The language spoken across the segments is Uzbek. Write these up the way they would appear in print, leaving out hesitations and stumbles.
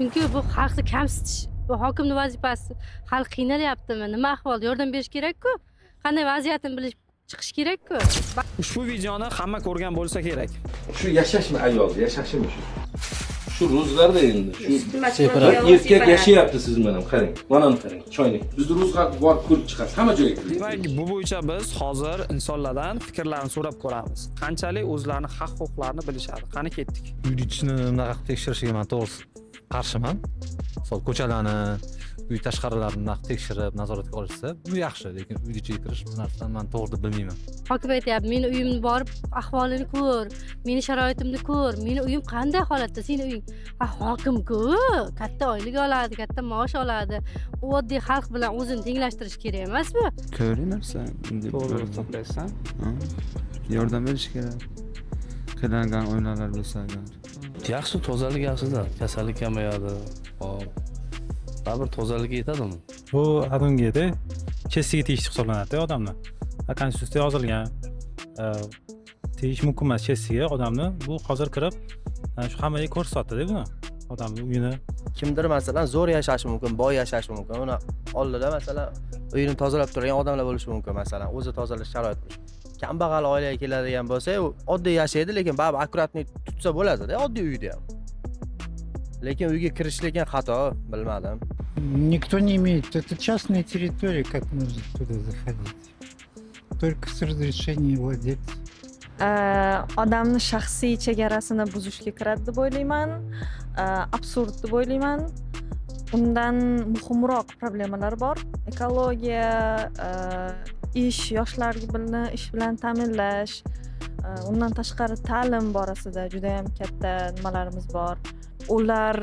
Chunki bu xalqni kamsitish, bu hokimni vazifasi. Xalq qiynalyaptimi, nima ahvol, yordam berish kerak-ku. Qanday vaziyatini bilib chiqish kerak-ku. Ushbu videoni hamma ko'rgan bo'lsa kerak. Shu yashashmi, ayol yashashimi shu? Shu ro'zg'arda endi shu Separат. Erkak yashayapti siz bilan, qarang. Manani qarang, choynak. Bizni ro'zg'ar borib ko'rib chiqasiz, hamma joyga kirib. Demak, bu bo'yicha biz hozir insonlardan fikrlarini so'rab ko'ramiz. Qanchalik o'zlarini haq huquqlarini bilishadi. Qani, ketdik. Uyni ichini bunaqa qilib tekshirishiga man, to'g'risi, qarshiman. Misol, ko'chalarni, uy tashqarilarini bunaqa tekshirib, nazoratga olishsa, bu yaxshi, lekin uyni ichiga kirish, bu narsani man to'g'ri deb bilmayman. Hokim aytyapti: "Meni uyimni borib ahvolini ko'r, meni sharoitimni ko'r, meni uyim qanday holatda, seni uying." Ha, hokimku katta oylik oladi, katta maosh oladi. U oddiy xalq bilan o'zini tenglashtirish kerak emasmi? To'g'ri narsa deb To'g'ri ko'raman. hisoblaysan. Ha. Yordam berish kerak qiynalgan oilalar bo'lsa agar. Yaxshi, tozalik yaxshida, kasallik kamayadi. Hop, baribir tozalikka yetadimi? Bu odamgada честь iga tegish hisoblanadi odamni. Konstitutsiyada yozilgan, tegish mumkin emas честь iga odamni. Bu hozir kirib, shu hammaga ko'rsatdida buni, odamni uyini. Kimdir, masalan, zo'r yashashi mumkin, boy yashashi mumkin. Uni oldida, masalan, uyini tozalab turgan odamlar bo'lishi mumkin, masalan, o'zi tozalash sharoit bo'lishi. Kambag'al oilaga keladigan bo'lsa, u oddiy yashaydi, lekin baribir аккуратный tutsa bo'ladida oddiy uyda ham. Lekin uyga kirish lekin xato, bilmadim. Никто не имеет. Это частная территория, как можно туда заходить? Только с разрешения владельца. Odamni shaxsiy chegarasini buzishga kiradi deb o'ylayman. Absurd deb o'ylayman. Undan muhimroq problemalar bor: ekologiya, ish, yoshlarni ish bilan ta'minlash. Undan tashqari, ta'lim borasida judayam katta nimalarimiz bor. Ular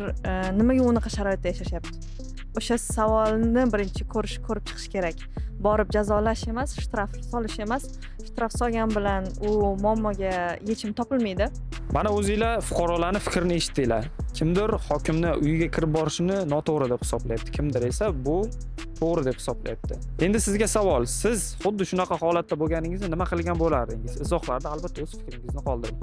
nimaga unaqa sharoitda yashashyapti, o'sha savolni birinchi ko'rib chiqish kerak. Borib jazolash emas, shtraf solish emas. Shtraf solgan bilan u muammoga yechim topilmaydi. Mana, o'zinglar fuqarolarni fikrini eshitdinglar. Kimdir hokimni uyiga kirib borishini noto'g'ri deb hisoblayapti, kimdir esa bu to'g'ri deb hisoblayapti. Endi sizga savol: siz xuddi shunaqa holatda bo'lganingizda nima qilgan bo'lardingiz? Izohlarda albatta o'z fikringizni qoldiring.